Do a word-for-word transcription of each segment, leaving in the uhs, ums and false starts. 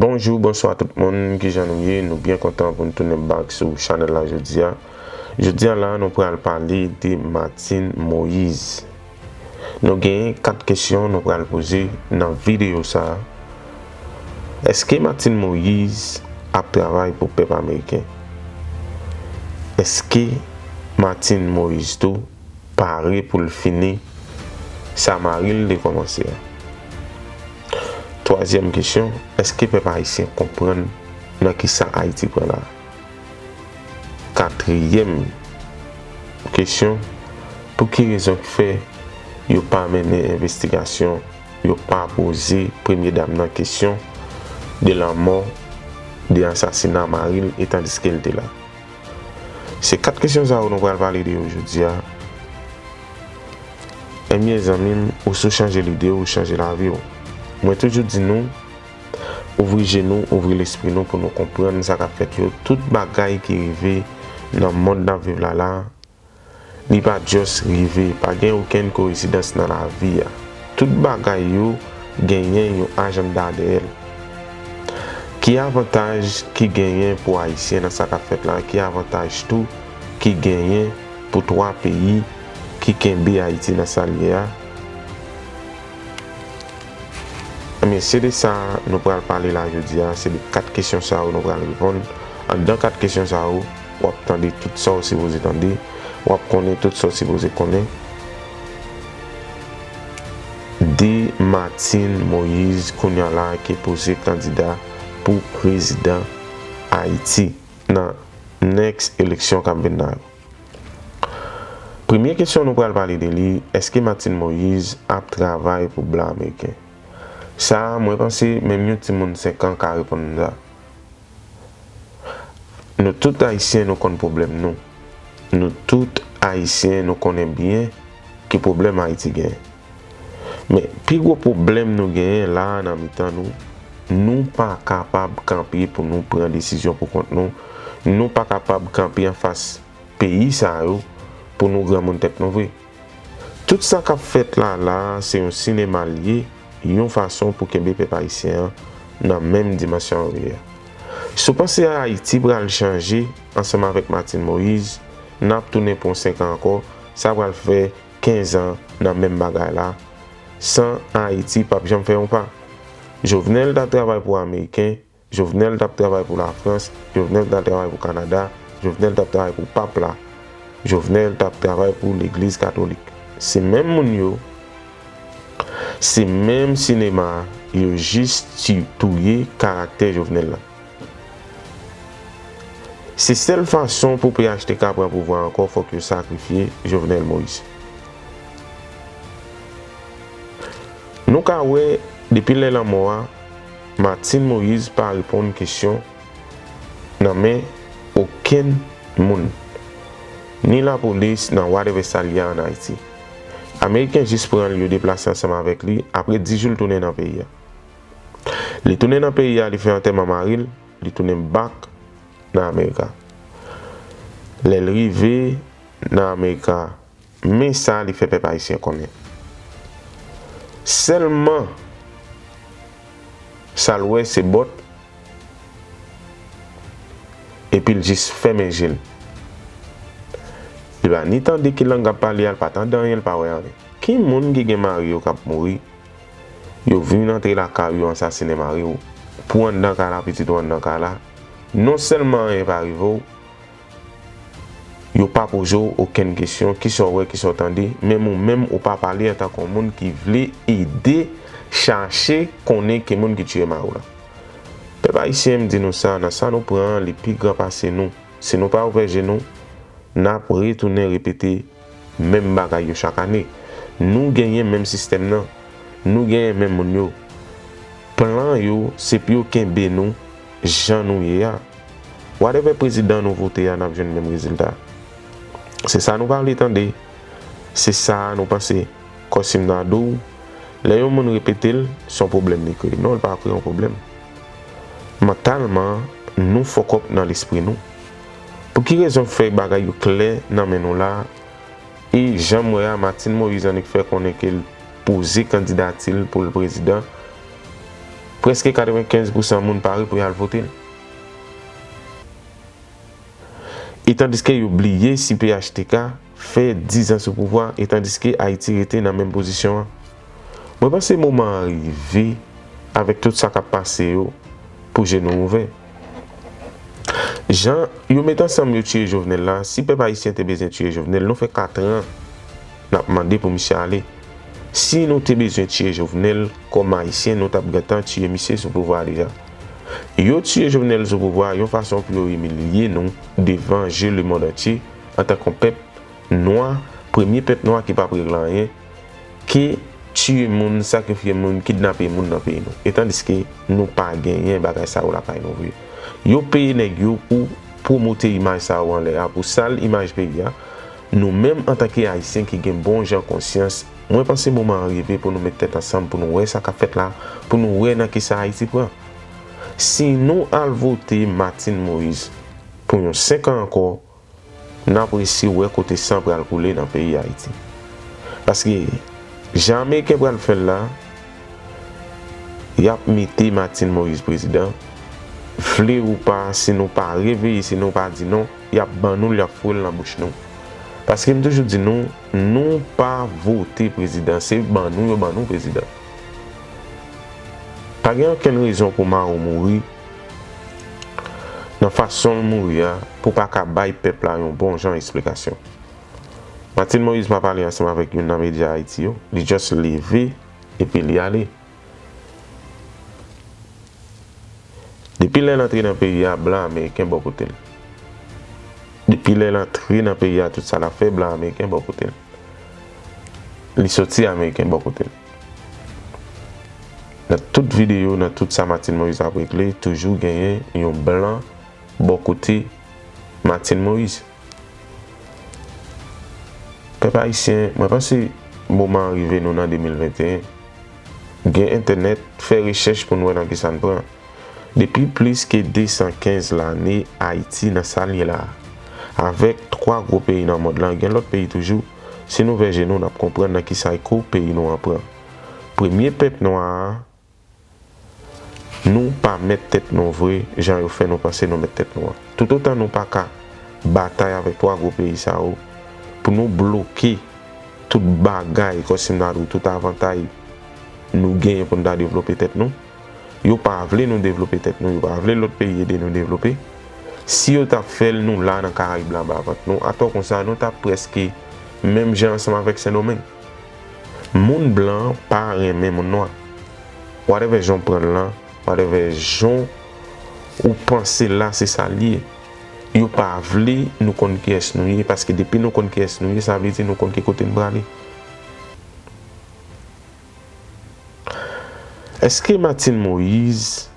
Bonjou, bonswa tout moun, kijan nou ye? Nou byen kontan pou nou tounen back sou chanèl la jodi a. Jodi a la, nou pral pale de Martine Moïse. Nou genyen kat kesyon nou pral poze nan videyo sa a. Èske Martine Moïse ap travay pou pèp ameriken? Èske Martine Moïse tou pare pou l fini sa mari l te kòmanse a? Twazyèm kesyon, èske pèp ayisyen konprann nan kisa Ayiti pran la? Katriyèm kesyon, pou ki rezon k fè yo pa mennen envestigasyon, yo pa poze premye dam nan kesyon de lanmò, de asasina mari l, e tandiske l te la? Se kat kesyon sa yo nou pral pale de yo jodi a. Ebyen, zanmi m, ou si w chanje lide w, ou chanje lavi w. Mwen toujou di nou, ouvri je nou, ouvri lespri nou pou nou konprann sa k ap fèt yo. Tout bagay ki rive nan mond n ap viv la la, li pa just rive, pa gen okenn koyinsidans nan lavi a. Tout bagay yo genyen yon ajanda dèyè l. Ki avantaj ki genyen pou Ayisyen nan sa k ap fèt la? Ki avantaj tou ki genyen pou twa peyi ki kenbe Ayiti nan sa l ye a? Ebyen, se de sa nou pral pale la jodi a, se de kat kesyon sa yo nou pral reponn. Anndan kat kesyon sa yo, w ap tande tout sa w sipoze tande, w ap konnen tout sa w sipoze konnen de Martine Moïse, kounye a la ki poze kandida pou prezidan Ayiti nan next eleksyon k ap vin la yo. Premye kesyon nou pral pale de li, èske Martine Moïse ap travay pou blan ameriken? Sa a, mwen panse, menm yon timoun senk an ka reponn sa. Nou tout Ayisyen, nou konn pwoblèm nou. Nou tout Ayisyen, nou konnen byen ki pwoblèm Ayiti genyen. Men, pi gwo pwoblèm nou genyen la a nan mitan nou, nou pa kapab kanpe pou nou pran desizyon pou kont nou. Nou pa kapab kanpe anfas peyi sa yo pou nou granmoun tèt nou vre. Tout sa k ap fèt la la a, se yon sinema l ye, yon fason pou kenbe pèp ayisyen an nan menm dimansyon yo ye a. Si w panse Ayiti pral chanje ansanm avèk Martine Moïse, n ap tounen pou yon senk an ankò, sa pral fè kenz an nan menm bagay la, san Ayiti p ap janm fè yon pa. Jovenel t ap travay pou Ameriken, Jovenel t ap travay pou Lafrans, Jovenel t ap travay pou Kanada, Jovenel t ap travay pou Pap la, Jovenel t ap travay pou Legliz Katolik. Se menm moun yo, se menm sinema a, yo jis ti-, touye karaktè Jovenel la. Se sèl fason pou P H T K pran pouvwa ankò, fòk yo sakrifye Jovenel Moïse. Nou ka wè, depi lè lanmò a, Martine Moïse pa reponn kesyon nan men okenn moun, ni lapolis, nan whatever sa l ye a ann Ayiti. Ameriken jis pran l, yo deplase ansanm avèk li, apre dis jou l tounen nan peyi a. Li tounen nan peyi a, li fè antèman mari l, li tounen back nan Amerika. Lè l rive nan Amerika, men sa li fè pèp ayisyen konnen. Sèlman sa l wè se bòt, epi l jis fèmen je l. Li pa ni tande ki lang k ap pale a, li pa tande anyen, li pa wè anyen. Ki moun ki gen mari yo k ap mouri, yo vin antre lakay ou, yo ansasinen mari w, pou anndan kay la, pitit ou anndan kay la, non sèlman anyen pa rive w, yo pa poze w okenn kesyon, kisa w wè, kisa w tande, menm ou menm ou pa pale antanke yon moun ki vle ede chache konnen ki moun ki tiye mari w la. Pèp ayisyen, m di nou sa, nan sa nou pran an, li pi gran pase nou. Si nou pa ouvè je nou, n ap retounen repete menm bagay yo chak ane. Nou genyen menm sistèm nan. Nou genyen menm moun yo. Plan yo, se pou yo kenbe nou jan nou ye a. Whatever prezidan nou vote a, n ap jwenn menm rezilta. Se sa nou pa vle tande. Se sa nou panse. Kòsim nan do w, lè yon moun repete l, se yon pwoblèm li kreye. Non, l pa kreye yon pwoblèm. Mantalman, nou fuck up nan lespri nou. Pou ki rezon fè bagay yo klè nan men nou la? E jan m wè a, Martine Moïse annik fè konnen ke l poze kandidati l pou l prezidan. Prèske katrevenkenz pousan moun pare pou y al vote l. E tandiske yo bliye si P H T K fè diz an sou pouvwa, e tandiske Ayiti rete nan menm pozisyon an. Mwen panse moman an rive, avèk tout sa k ap pase yo, pou je nou ouvè. Jan yo met ansanm yo tiye Jovenel la, si pèp ayisyen te bezwen tiye Jovenel, nou fè kat an n ap mande pou misye ale. Si nou te bezwen tiye Jovenel, kòm Ayisyen, nou t ap gentan tiye misye sou pouvwa a deja. Yo tiye Jovenel sou pouvwa a yon fason pou yo imilye nou devan je lemonn antye antanke yon pèp nwa, premye pèp nwa ki p ap regle anyen, ke tiye moun, sakrifye moun, kidnape moun nan peyi nou. E tandiske nou pa genyen bagay sa yo lakay nou vre. Yo peye nèg yo pou pwomote imaj sa yo anlè a, pou sal imaj peyi a. Nou menm antanke Ayisyen ki gen bon jan konsyans, mwen panse moman an rive pou nou met tèt ansanm, pou nou wè sa k ap fèt la, pou nou wè nan kisa Ayiti pran. Si nou al vote Martine Moïse pou yon senk an ankò, n ap resi wè kote san pral koule nan peyi Ayiti. Paske, jan Ameriken pral fè l la, y ap mete Martine Moïse prezidan. Vle ou pa, si nou pa reveye, si nou pa di non, y ap ban nou l, y ap foure l nan bouch nou. Paske m toujou di nou, nou pa vote prezidan, se ban nou yo ban nou prezidan. Pa gen okenn rezon pou Mao mouri nan fason l mouri a, pou pa ka bay pèp la yon bon jan esplikasyon. Martine Moïse pa pale ansanm avèk youn nan medya Ayiti yo, li just leve epi li ale. Depi lè l antre nan peyi a, blan ameriken bò kote l. Depi lè l antre nan peyi a, tout sa l ap fè, blan ameriken bò kote l. Li soti, ameriken bò kote l. Nan tout videyo, nan tout sa Martine Moïse ap regle, toujou genyen yon blan bò kote Martine Moïse. Pèp ayisyen, mwen panse moman an rive nou nan de mil venteyen. Gen entènèt, fè rechèch pou n wè nan kisa n pran. Depi plis ke de san kenz lane, Ayiti nan sa l ye la a. Avèk twa gwo peyi nan mond lan, gen lòt peyi toujou. Si n ouvè je nou, n ap konprann nan kisa kou peyi nou an pran. Premye pèp nwa a, nou pa mèt tèt nou vre, jan yo fè nou panse nou mèt tèt nou an. Toutotan nou pa ka batay avèk twa gwo peyi sa yo, pou nou bloke tout bagay, kòm si m ta di w, tout avantay nou genyen pou n ta devlope tèt nou. Yo pa vle nou devlope tèt nou, yo pa vle lòt peyi ede nou devlope. Si yo t ap fè l, nou la nan Karayib la anba vant nou. Atò konsa, nou t ap prèske menm jan ansanm avèk Sendomeng. Moun blan pa renmen moun nwa. Whatever jan w pran l lan, whatever jan w panse l la, se sa l ye. Yo pa vle nou konn kiyès nou ye, paske depi nou konn kiyès nou ye, sa vle di nou konn ki kote n prale. Èske Martine Moïse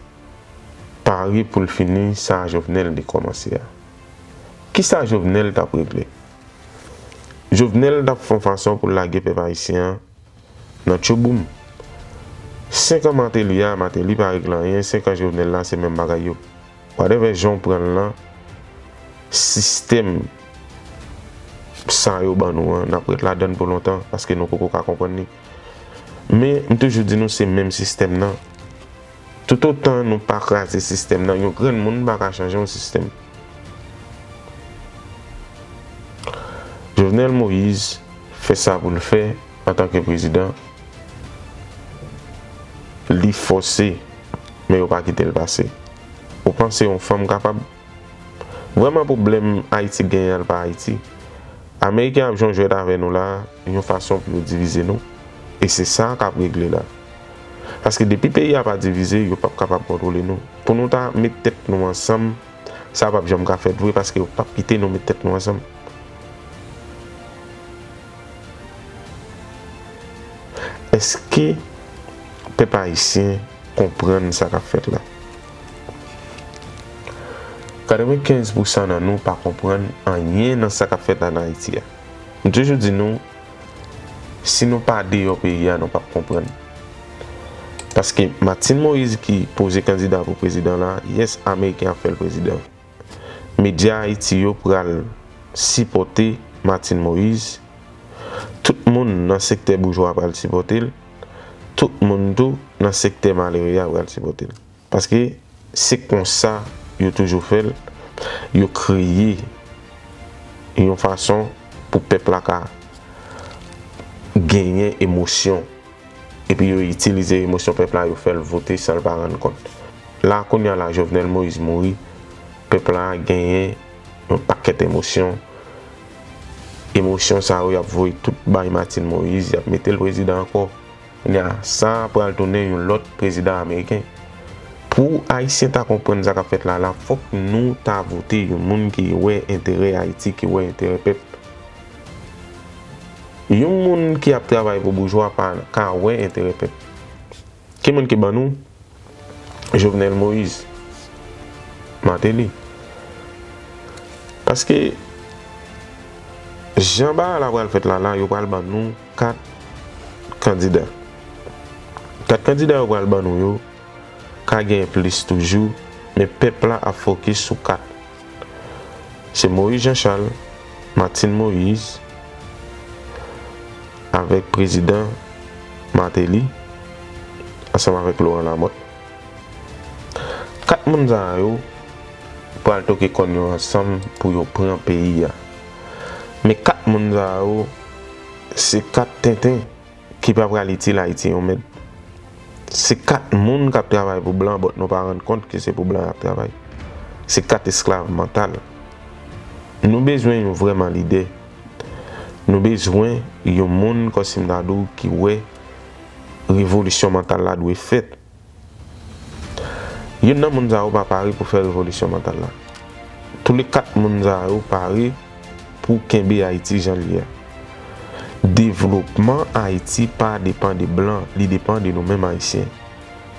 pare pou l fini sa Jovenel te kòmanse a? Kisa Jovenel t ap regle? Jovenel t ap fè yon fason pou l lage pèp ayisyen an nan tchouboum. Senk an Martelly a, Martelly pa regle anyen, senk an Jovenel la, se menm bagay yo. Whatever jan w pran l lan, sistèm sa yo ban nou an, n ap ret ladan l pou lontan, paske nou poko ka konprann li. Men, m toujou di nou se menm sistèm nan. Toutotan nou pa kraze sistèm nan, yon grenn moun pa ka chanje yon sistèm. Jovenel Moïse fè sa pou l fè antanke prezidan. Li fòse, men yo pa kite l pase. Ou panse yon fanm kapab? Vrèman pwoblèm Ayiti genyen an pa Ayiti. Ameriken ap jwe yon jwèt avè nou la, yon fason pou yo divize nou. E se sa k ap regle la. Paske depi peyi a pa divize, yo p ap kapab kontwole nou. Pou nou ta met tèt nou ansanm, sa p ap janm ka fèt vre paske yo p ap kite nou met tèt nou ansanm. Èske pèp ayisyen konprann sa k ap fèt la? Katrevenkenz pousan nan nou pa konprann anyen nan sa k ap fèt ann Ayiti a. M toujou di nou, si nou pa deyò peyi a, nou p ap konprann. Paske Martine Moïse ki poze kandida pou prezidan la, yes, Ameriken ap fè l prezidan. Medya Ayiti yo pral sipòte Martine Moïse. Tout moun nan sektè boujwa pral sipòte l. tout moun tou nan sektè malere a pral sipòte l. Paske se konsa yo toujou fè l, yo kreye yon fason pou pèp la ka genyen emosyon. Epi yo itilize emosyon pèp la, yo fè l vote san l pa rann kont. La, kounye a la, Jovenel Moïse mouri, pèp la genyen yon pakèt emosyon. Emosyon sa yo, y ap voye tout bay Martine Moïse, y ap mete l prezidan ankò. Kounye a, sa pral tounen yon lòt prezidan ameriken. Pou Ayisyen ta konprann sa k ap fèt la, la, fòk nou ta vote yon moun ki wè enterè Ayiti, ki wè enterè pèp. Yon moun ki ap travay pou boujwa pa ka wè enterè pèp. Ki moun ki ban nou? Jovenel Moïse, Martelly. Paske jan bagay la pral fèt la, la, yo pral ban nou kat kandida. Kat kandida yo pral ban nou yo ka gen plis toujou, men pèp la ap fokis sou kat. Se Moïse Jean Charles, Martine Moïse, avèk prezidan Martelly, ansanm avèk Laurent Lamothe. Kat moun sa yo pral toke kòn yo ansanm pou yo pran peyi a. Men kat moun sa yo, se kat tenten ki pa pral itil Ayiti yon mèd. Se kat moun k ap travay pou blan, but nou pa rann kont ke se pou blan y ap travay. Se kat esklav mantal. Nou bezwen yon vrèman lidè. Nou bezwen yon moun, kòm si m ta di w, ki wè revolisyon mantal la dwe fèt. Youn nan moun sa yo pa pare pou fè revolisyon mantal la. Toulèkat moun sa yo pare pou kenbe Ayiti jan l ye a. Devlopman Ayiti pa depann de blan, li depann de nou menm Ayisyen.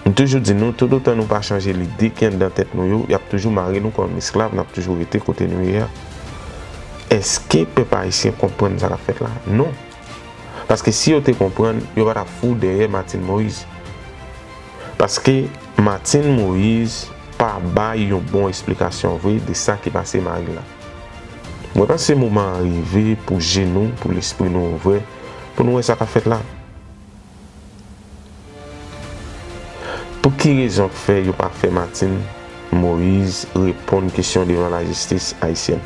M toujou di nou, toutotan nou pa chanje lide ki anndan tèt nou yo, y ap toujou mare nou kòm esklav, n ap toujou rete kote nou ye a. Èske pèp ayisyen konprann sa k ap fèt la? Non. Paske si yo te konprann, yo pa t ap fou dèyè Martine Moïse. Paske Martine Moïse pa bay yon bon esplikasyon vre de sa ki pase Maril la. Mwen panse moman an rive pou je nou, pou lespri nou ouvè, pou nou wè sa k ap fèt la. Pou ki rezon k fè yo pa fè Martine Moïse reponn kesyon devan lajistis ayisyèn?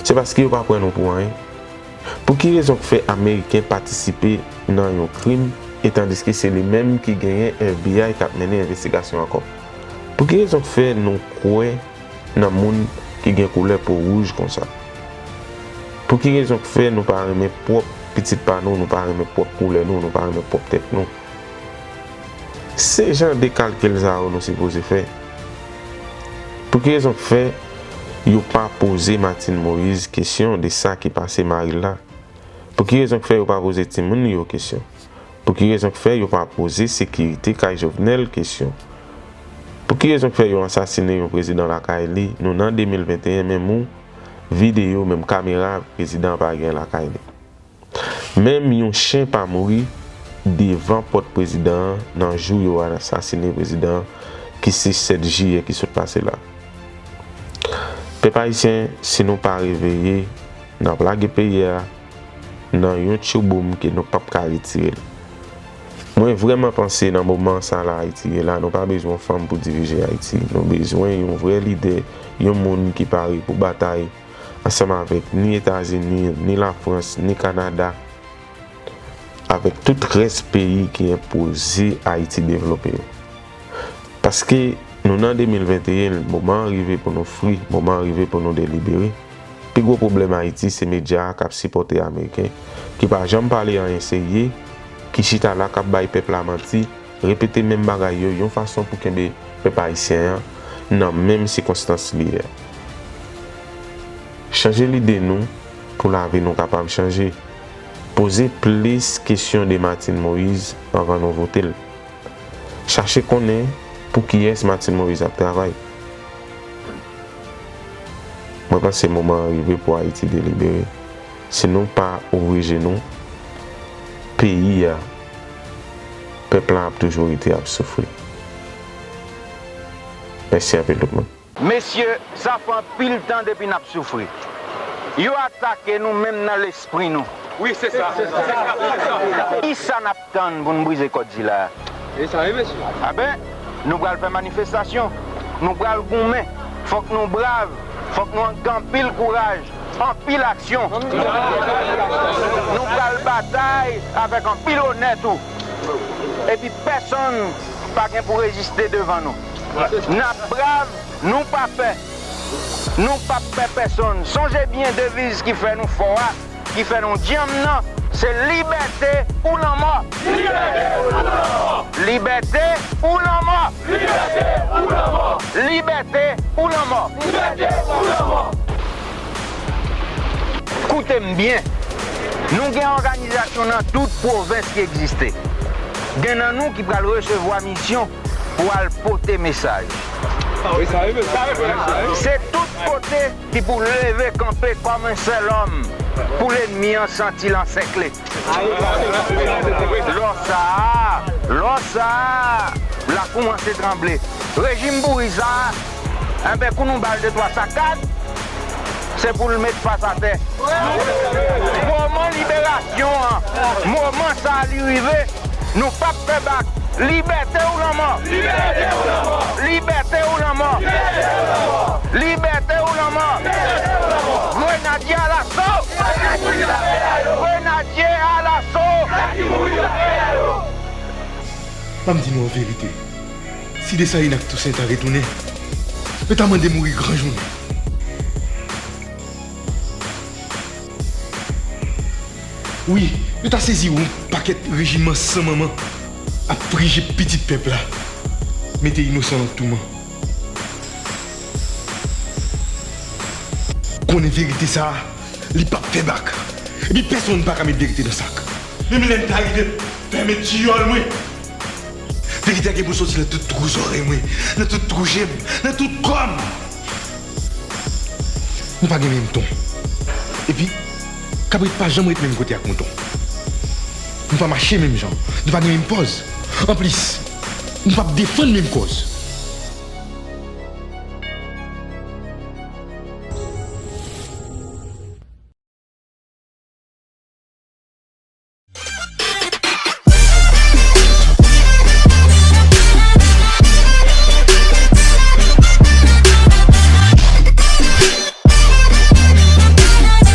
Se paske yo pa pran nou pou anyen? Pou ki rezon k fè Ameriken patisipe nan yon krim, etandiske se li menm ki genyen F B I k ap mennen envestigasyon ankò? Pou ki rezon k fè nou kwè nan moun ki gen koulè po wouj konsa? Pou ki rezon k fè nou pa renmen pwòp pitit pa nou, nou pa renmen pwòp koulè nou, nou pa renmen pwòp tèt nou? Se jan de kalkil sa yo nou sipoze fè. Pou ki rezon k fè yo pa poze Martine Moïse kesyon de sa ki pase Maril la? Pou ki rezon k fè yo pa poze timoun yo kesyon? Pou ki rezon k fè yo pa poze sekirite kay Jovenel kesyon? Pou ki rezon k fè yo ansasinen yon prezidan lakay li? Nou nan de mil venteyen, menm yon videyo, menm kamera, prezidan an pa gen lakay li. Menm yon chen pa mouri devan pòt prezidan an nan jou yo ansasinen prezidan an, ki se sèt jiyè ki sot pase la. Pèp ayisyen, si nou pa reveye, n ap lage peyi a nan yon tchouboum ke nou p ap ka retire l. Mwen vrèman panse nan moman sa la Ayiti ye la, nou pa bezwen yon fanm pou dirije Ayiti. Nou bezwen yon vrè lidè, yon moun ki pare pou batay ansanm avèk ni Etazini, ni Lafrans, ni Kanada, avèk tout rès peyi ki enpoze Ayiti devlope yo. Paske nou nan de mil venteyen, moman an rive pou nou fri, moman an rive pou nou delibere. Pi gwo pwoblèm Ayiti se medya k ap sipòte Ameriken, ki pa janm pale anyen serye, ki chita la k ap bay pèp la manti, repete menm bagay yo yon fason pou kenbe pèp ayisyen an nan menm sikonstans li ye a. Chanje lide nou pou lavi nou kapab chanje. Poze plis kesyon de Martine Moïse anvan nou vote l. Chache konnen pou kiyès Martine Moïse ap travay. Mwen panse moman an rive pou Ayiti delibere. Si nou pa ouvri je nou, peyi a, pèp la ap toujou rete ap soufri. Mèsi anpil tout moun. Mesye, sa fè anpil tan depi n ap soufri. Yo atake nou menm nan lespri nou. Wi, se sa. Kisa n ap tann pou n brize kòd sila a? E sa wi, mesye. Aben, nou pral fè manifestasyon. Nou pral goumen. Fòk nou brav. Fòk nou gen anpil kouraj, anpil aksyon. Nou pral batay avèk anpil onè tou. Epi pèsonn pa gen pou reziste devan nou. N ap brav, nou pa pè. Nou p ap pè pèsonn. Sonje byen deviz ki fè nou fò a, ki fè nou djanm nan, se libète ou lanmò. Libète ou lanmò. Libète ou lanmò. Libète ou lanmò. Libète ou lanmò. Libète ou lanmò. Koute m byen. Nou gen òganizasyon nan tout pwovens ki egziste. Gen nan nou ki pral resevwa misyon pou al pote mesaj. Wi, sa rive, sa rive. Se tout kote ki pou leve kanpe kòm yon sèl òm pou lènmi an santi l ansèkle. Lò sa a, lò sa a, l a koumanse tranble. Rejim bouri sa a, enben, kou nou ba l de twa sakad, se pou l met fas atè. Moman liberasyon an, moman sa a li rive, nou p ap fè bak. Libète ou lanmò! Libète ou lanmò! Libète ou lanmò! Libète ou lanmò! Libète ou lanmò! Libète ou lanmò! Grenadye alaso! Grenadye alaso! Ban m di nou an verite, si Desalin ak Tousen ta retounen, yo ta mande mouri gran jounen. Wi, yo ta sezi wè yon pakèt rejiman san manman ap prije pitit pèp la, mete inosan nan touman. Konnen verite sa a, li p ap fè bak. Epi pèsonn pa ka met verite nan sak. Menm lè m ta rive fèmen diyòl mwen, verite a gen pou soti nan tout twou zòrèy mwen, nan tout twou je m, nan tout kò m. Nou pa gen menm ton. Epi, kabrit pa janm ret menm kote ak mouton. Nou pa mache menm jan. Nou pa gen menm pòz. Anplis, nou p ap defann menm kòz.